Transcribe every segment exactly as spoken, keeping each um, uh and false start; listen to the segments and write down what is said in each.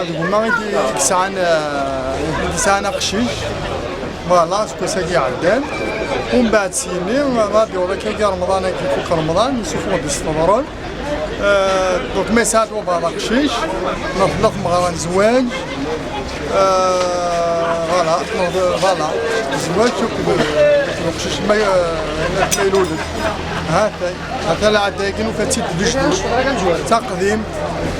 Deg wemma i d-, i d-sɛan, eh, i d-sɛan aqcic. Voilà, aseggas-agi iɛeddan. Umbeɛd s yimi, ṛadi ur akka-agi Remḍan-agi, ifuk Remḍan, isuffeɣ-d isteḍren. Eh, donc, ma yesɛa-d wabɛaḍ aqcic, neɣ tella tmeɣra n zzwaǧ, eh, voilà, neɣ, voilà, zzwaǧ akked, akked uqcic ma, eh, ma ilul-d. Ha-t-ay, ha-t-a lɛadda-agi nufa-tt-id d lejdud. D taqdimt,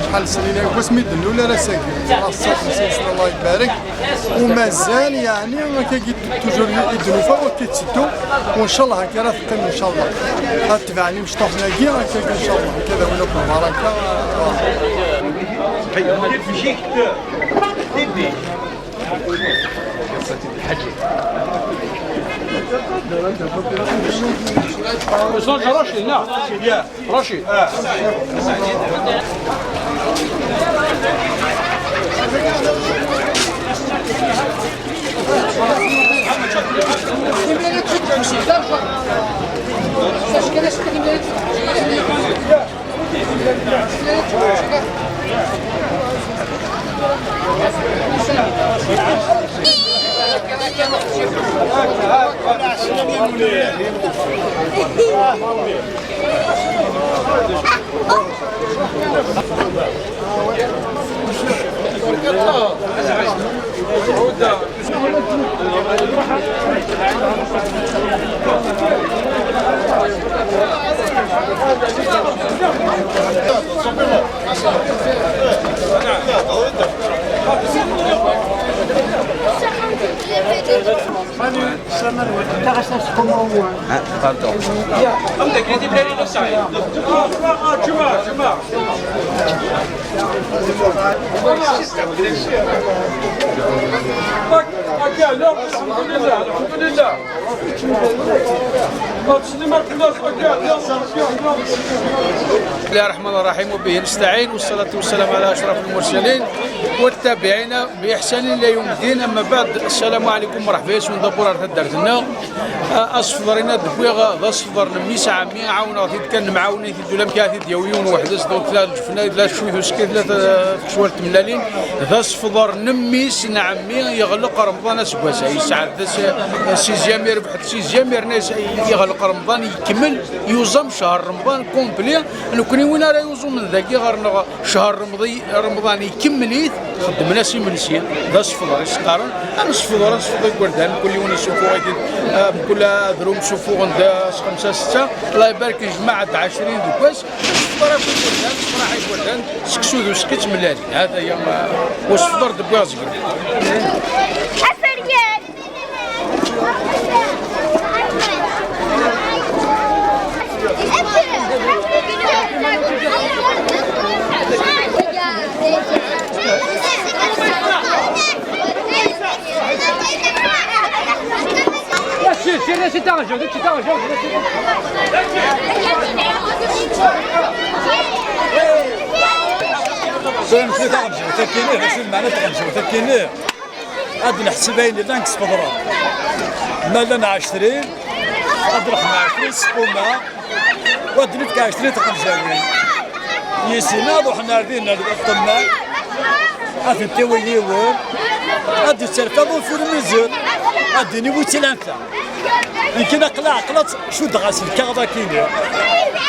acḥal n snin, deg wasmi i d-nlul ar ass-agi. Xemsa u xemsin sna, Allah ibarek. Umazal, yeɛni, akkagi toujours i d-nufa, akka i d-tetteddu. Wa ncallah akka ara teqqim, ncallah. Ad tebɛen imecṭuḥen-agi, akkagi, ncallah. Akka d awin akk lbaraka. Racid, neɣ? Racid. Salut. Ah, pardon. بسم الله الرحمن الرحيم، وبه نستعين، والصلاة والسلام على أشرف المرسلين والتابعين بإحسان إلى يوم الدين. أما بعد، السلام عليكم ورحمة الله وبركاته. دابور أرث الدرتنا. آه، أصفر هنا دبويغ، ذا أصفر نميس عمي، عاونا غادي كان معاوني في الدولة مكاتي ديال يوم واحد، صدوق ثلاث جفنا، ثلاث شوي وسكي، ثلاث، آه، شوال تملالين. ذا أصفر نميس نعمي يغلق رمضان أسقوس، يسعد ذا س-، سيزيام يربح، سيزيام يرناس يغلق رمضان يكمل، يوزم شهر رمضان كومبلي. نكوني وين راه يوزم من ذاك يغرنا شهر رمضي-، رمضان يكمل-ite، خدمنا سي منسي، ذا صفر يسقارن، أنا صفر، أنا صفر يقول ذا، كل يوم يسوفوا غادي، آه، كل دروم سوفوا غندا خمسة ستة، الله يبارك الجماعة عشرين دقاس، صفر يقول ذا، صفر يقول ذا، سكسو ذو سكت ملالي، هذا يوم، آه، وصفر دبوازقر. Ssirem-tt i taɣenjawt, ssirem-tt i taɣenjawt. Ssirem-tt i taɣenjawt, akkini, d acu lmeɛna n tɣenjawt, akkini? Ad neḥseb ayen yellan deg Sfeḍra. Ma llan ɛecrin, ad ruḥen ɛecrin s ssquma, u ad d-nefk ɛecrin tqenjawin. Yis-sin ad ruḥen ar din ar ṭṭemmal, ad tent-iwi yiwen, ad d-itterfa ufur mizer, ad d-ini wi tt-ilan ta. Nekkin aql-, aql-, cuddeɣ-as lkaɣeḍ akkin.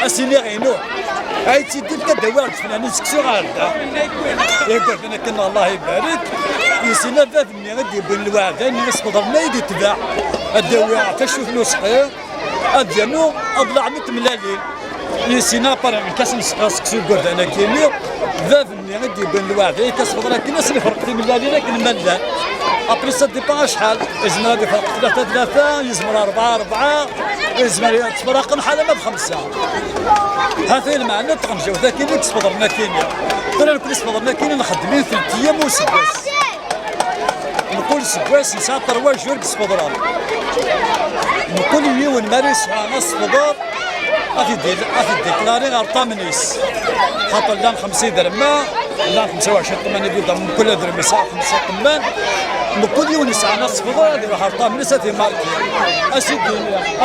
Ad s-iniɣ inu. Ay tt-id-, ad d-awiɣ lefnan seksu ɣer da. Igerdan akken Allah ibarek. Yis-sin bab-nni i d-yewwin lweɛda-nni, isqeḍren ay d-itbeɛ. Ad d-awiɣ tacut n usqi. Ad yernu aḍlaɛ mi temlalin. Yis-sin apar lkas n seksu igerdan akkin. Bab-nni i d-yewwin lweɛda, akka Sfeḍra akkin, ad s-nferq timellalin akken ma llan. Après, ça dépend acḥal. Yezmer ad iferq tlata tlata, yezmer rebɛa rebɛa, yezmer ad tferraqen ḥala ma d xemsa. Ha-t-a lmeɛna n tɣenjawt akkin i Sfeḍra akkin. Tura nekkni Sfeḍra akkin nxeddem-it telt eyyam useggas. Mkul aseggas nesɛa trois jours deg Sfeḍra. Mkul yiwen mi ara yesɛu asefḍer, ad t-id-, ad t-id-iklari ɣer ṭṭamen-is. Xaṭer llan xemsa idremma, llan xemsa u ɛecrin ṭṭman i bida, mkul adrem yesɛa xemsa ṭṭman. Mkul yiwen yesɛan asefḍer ad iruḥ ɣer ṭṭamen-is ad imarki. Ad s-id-,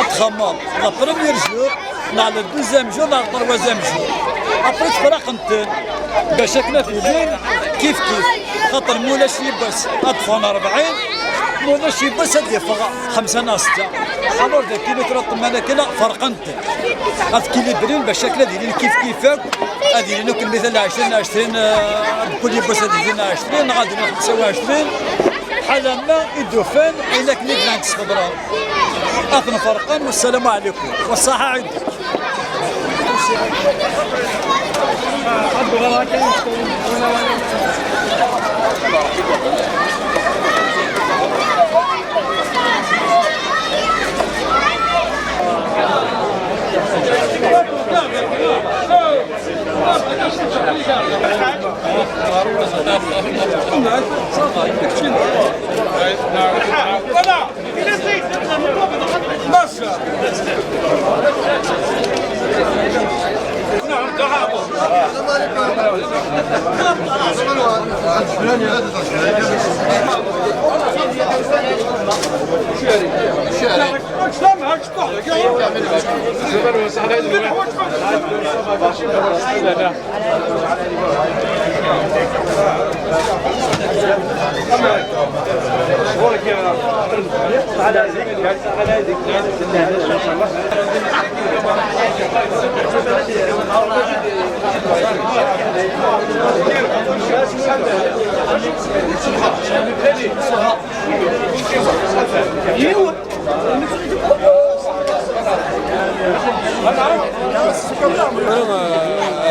ad txemmeḍ ɣer premier jour, neɣ le deuxième jour, neɣ le troisième jour. Après, tefraqen-ten bac akken ad t-ilin kif kif. Xaṭer ma ulac yiwwas ad ffɣen rebɛin, ma ulac yiwwas ad yeffeɣ xemsa neɣ setta. Alors, dagi mi tura ṭṭemman akken, ferqen-ten. Ad kilibrin bac akken ad ilin kif kif akk. Ad ilin akk lmittel ɛecrin ɛecrin, eh, mkul yiwwas ad ilin ɛecrin, neɣ ad ilin xemsa u ɛecrin. Ḥala ma i d-ufan ayen akken i d-llan deg Sfeḍra. Ad ten-ferqen, wassalamu ɛlikum. Wassaḥa ɛid.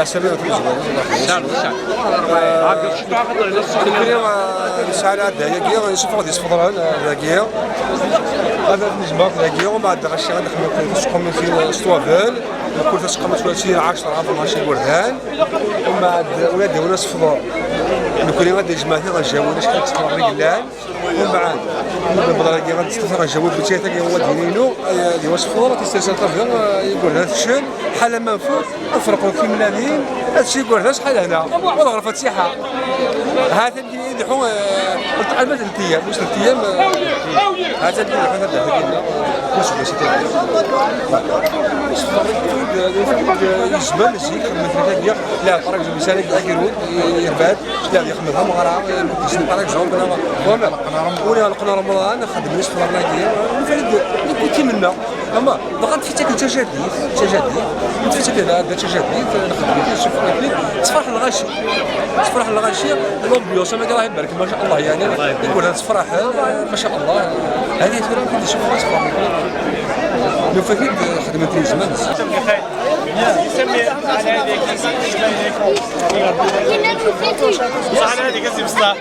Asalama fi zzman. Nekni, ah, nesɛa lɛadda-agi, nessufeɣ-d isefḍren, ah, dagi. هذا بالنسبة لك داكي، ومن بعد غاشي غنخدمو كل تسقم في السطوابل، وكل تسقم شوية شي عشرة، اثناش يقول ذان. ومن بعد ولاد ولا صفر، نكوني غادي جماعتي غنجاوبو شحال تصفر رجلان. ومن بعد نبدا غادي غنستفيد غنجاوب بتاعتك هو دينينو، آه، اللي هو صفر، تيستاهل صافي، آه، يقول هذا الشيء، حال ما نفوت، نفرقو في ملايين، هذا الشيء يقول هذا شحال هنا، والغرفة تسيحة. هذا يدحو، آه، قلت أربعة أيام، مش ثلاث أيام، آه، هذا اللي يدحو هذا اللي يدحو. مش بس يدحو. مش فرق، فرق، فرق، آه، يزبل، زيك، من ثلاثة أيام. لا، فرق زي مثلا يدحو يربات، لا، يخمم هم غرام، آه، ممكن فرق زوج، أنا، ولا، ولا لقنا رمضان، خدمنا شي فرق لاكي، آه، فرق، اللي كنت منا. أما دخلت في تاكل تجديد، تجديد. كنت في تاكل هذا تجديد، نخدم فيه، شوف، فيه. تفرح الغاشي. تفرح الغاشي، الأمبيونس، ما راه يبارك، ما شاء الله، يعني. يقول هذا تفرح، آه، ما شاء الله. هذه ترى كنت تشوف الناس فرحانين. لو فاتت خدمة من زمان. صح، هذيك اسم صح.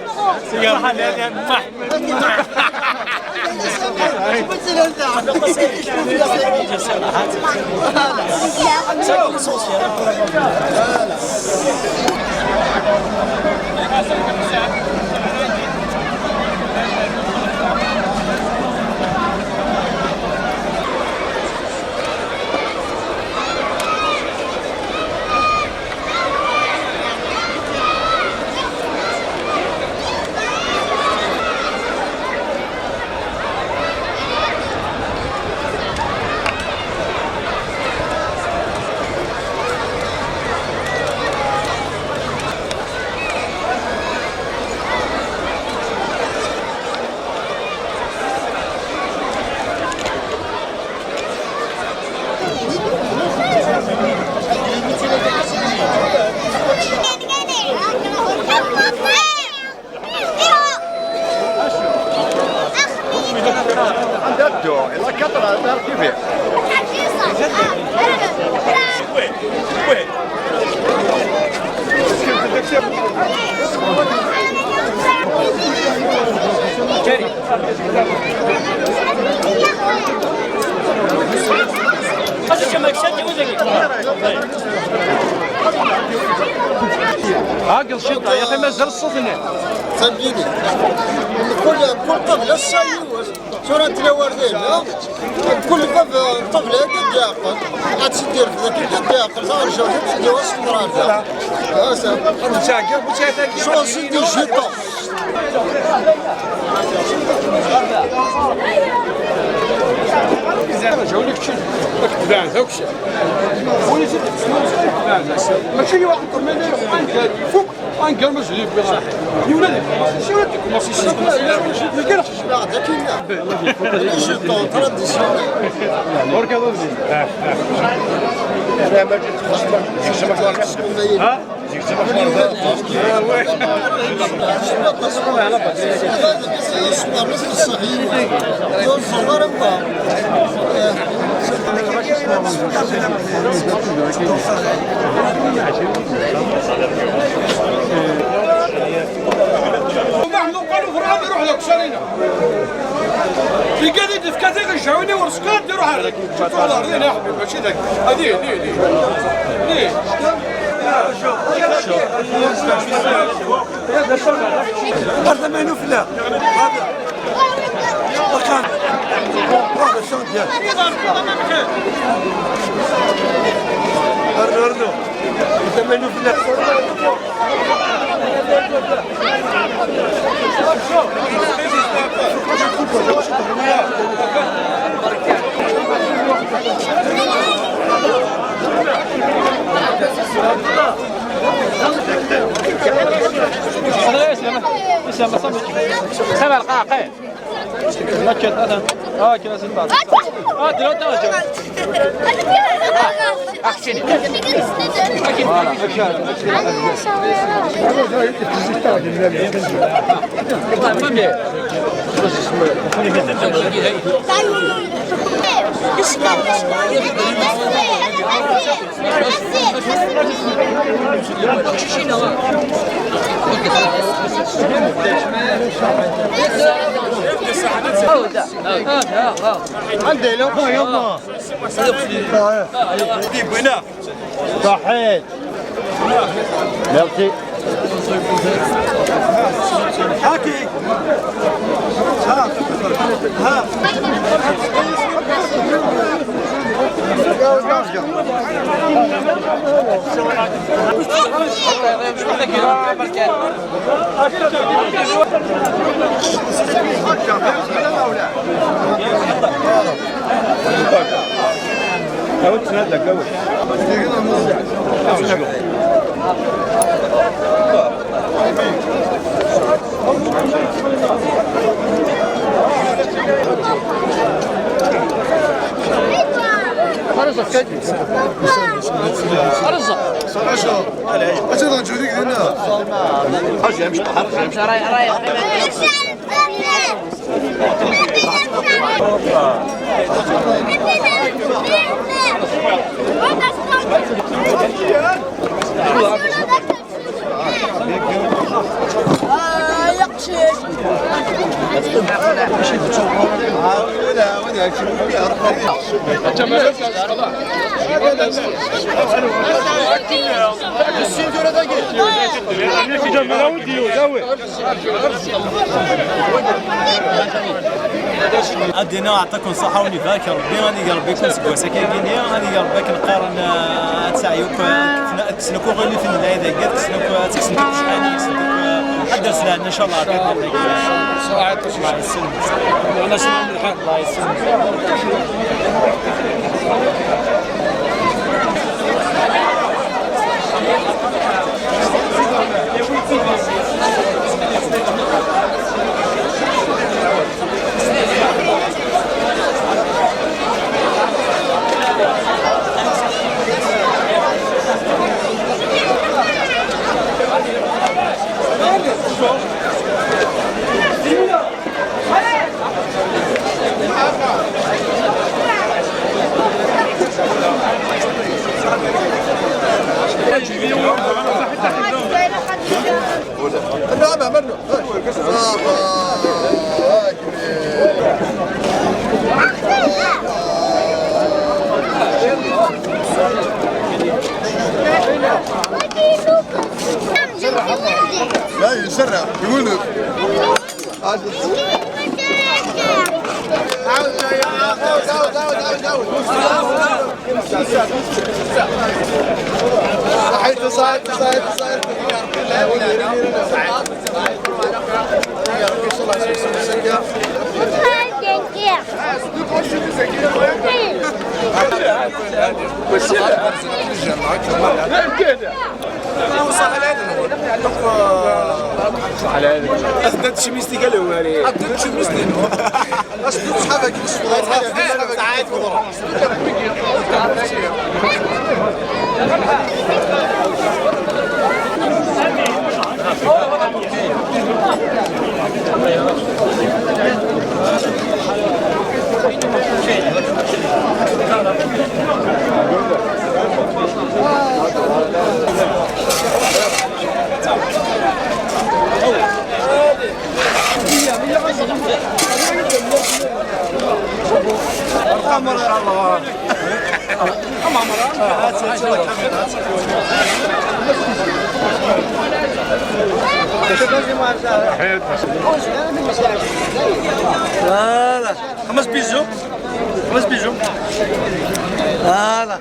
صح، هذيك. عندها الدو، إلا كثر عندها الكبير. عاقل شي طايح، مازال الصوت هنا. صدقيني. كل، كل طفلة السايوس. صورة تلاوردين، ها؟ كل باب طفلة هكا يعقل. عاد سيدي يرفد هكا يعقل. صار شو؟ سيدي واسط مرة هكا. ها، سا. شو سيدي جيتو؟ جاوني كتشي. راك تبان، هاك شي. ماشي واحد، فوق. انقر مزيد بغا. يولد، شو ولد؟ ما في شي. لا، ذاك لا. لي جيتون تراديسيونيل. برك هذا مزيد. لا، ما جيت. ها؟ وما عندهم قالوا في الأرض يروح لك سالينا. اللي قال لي دفكاتي غير جاوني ورزقان ديروا هذاك. شوفوا الأرض هنا يا حبيبي، ماشي ذاك. هذه، هذه، هذه. هذه. هذا ما ينوف له. هذا. وكان. هذا شلون جاي؟ أرنو، أرنو. أنت ما ينوف له. سبع دقائق. ما كان، أنا. آه، كان ستة. آه، دلوقتي أنا جاي. أحسن. عندي لو يلا. صحيت. Merci. هاكي. ها. ها. عاود تسنى لك، عاود. رزق كاين. رزق. اش غنجيو ليك هنا؟ اش غنمشي؟ راي، راي. Adina, ɛṭakum ṣṣeḥḥa, win ibarek Rebbi, ad ig Rebbi kan seg wass-agi-nni, ad ig Rebbi akken qqaren, eh, ad teɛyu, eh, ad kksen akk uɣilif n lɛid-agi, ad kksen akk, ad kksen akk ccḥani, ad kksen akk, eh, ad d-rsen lɛenna, ncallah, akka d lɛenna. Ṣṣeḥḥa, Allah yesselmek. Allah yesselmek. لا، يسرع، يولد. صحيت، صحيت، صحيت، صحيت. صح على هذا. صح على هذا. أدت شميستي قال له، يعني. أدت شميستي. أصدق صحابك، صحابك. Voilà. Comment se bisous? Comment se bisous? Voilà.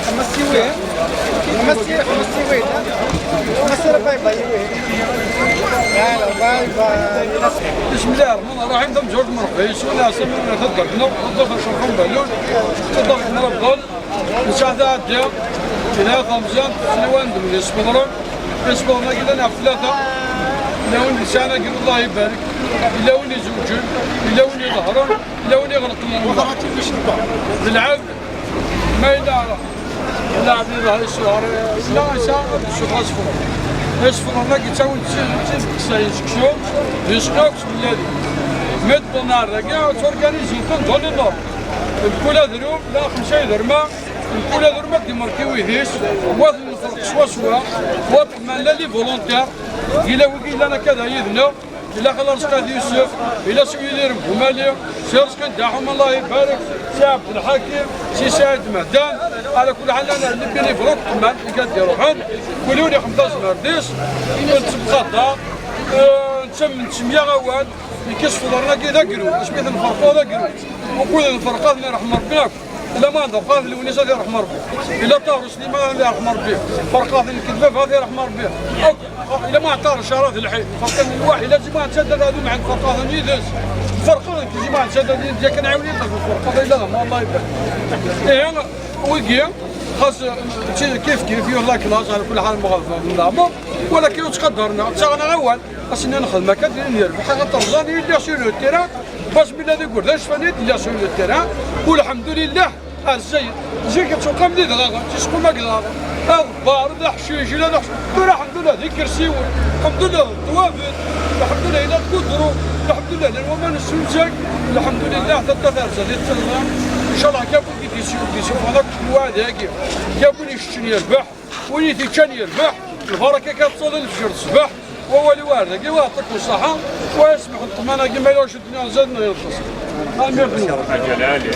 خمس سنين. خمس سنين، خمس سنين. خمس سنين، باي باي. يلا، باي باي. بسم الله الرحمن الرحيم. تمجرد مرحبا يسون عسى من تدركنا. تدخل شرفا بالون. تدخل مربان. Nesɛa taɛedda, ila xemsa n tefniwan d win yesfeḍren. Isfeḍren-agi llan ɣef tlata. Ila win yesɛan agru, Allah ibarek. Ila win izewǧen, ila win iḍehren, ila win iɣelqen lmeṛ. D lɛebd, ma yella lɛebd iḍher isehṛ, ila yesɛa ad d-isuɣ asefḍer. Isefḍren-agi ttawin-d si, si, si, seksu, d isnaks, d ladi. Mi d-wwḍen ar dagi, tturganizen-ten dans le nord. Mkul adrum, la xemsa iderma, Mkul adur ma d-imerki wid-is, wa t-nferq swaswa, wa ṭṭman la les volontaires, yella wigi yellan akka da yid-neɣ, yella Xali Rezqi At Yusef, yella Si Yidir Bumali, Si Rezqi Dda Ḥum, Allah ibarek, Si Ɛebdelḥakim, Si Saɛid Mehdan, ala kul ḥal, llan les bénévoles akk ṭṭman, i kad iruḥen, kul yiwen ixdem tazmert-is, nettemqadar, eh, nettem-, nettemyaɣ awal, nekk isefḍeren-agi d agrud, asmi t-nferq d agrud, ukud nferq ad ten-irḥem Rebbi akk. Ila ma ɛendek ɣef Lewnis ad irḥem Rebbi. Ila Ṭaher Sliman ad irḥem Rebbi. Ferqaten nekk d baba ad irḥem Rebbi. Akk, ila ma ɛṭar Ccara d lḥi. Ferqan lwaḥ, ila zima ɛedda ad adu mɛen ferqaten yid-s. Ferqan nekk zima ɛedda ad yakan ɛiwen-iyi-d ferqaten ila d ma Allah ibarak. Ihi, wigi, xas, eh, kif kif, yuɣ la classe, ɛla kulli ḥal, mɣeḍ, mɣeḍ. Walakin ur ttqadaren-aɣ, ttaɣen-aɣ awal. Asen-nni nexdem akka, d-nini yerbeḥ, axaṭer ẓran yelli sur le terrain, bas mi llan igerdan cfan-iyi-d yelli sur le terrain, u lḥemdulillah, ar zzayed. Zik ad tuqam di dɣaɣen, tisqum ak dɣaɣen. Aḍebbar, d aḥcic, ila d aḥcic. Tura, lḥemdulillah, d ikersiwen. Lḥemdulillah, d ṭṭwabel. Lḥemdulillah, ila d kudru. Lḥemdulillah, llan waman n sunzag. Lḥemdulillah, tatta terza di ttelɣa. Ncallah, kabun i d-isuffɣen akk lweɛd-agi. Kabun iceččen yerbeḥ. Win i t-iččan yerbeḥ, lbaraka kan teṭṭuḍ i lefjer ṣṣbeḥ, wawal-iw ar dagi, wa yeɛṭik ṣṣaḥa, wa yesmeḥ n ṭṭmana-agi ma yella wacu d-nniɣ zad neɣ yenqes. Amir d Ḥaǧa Lɛali.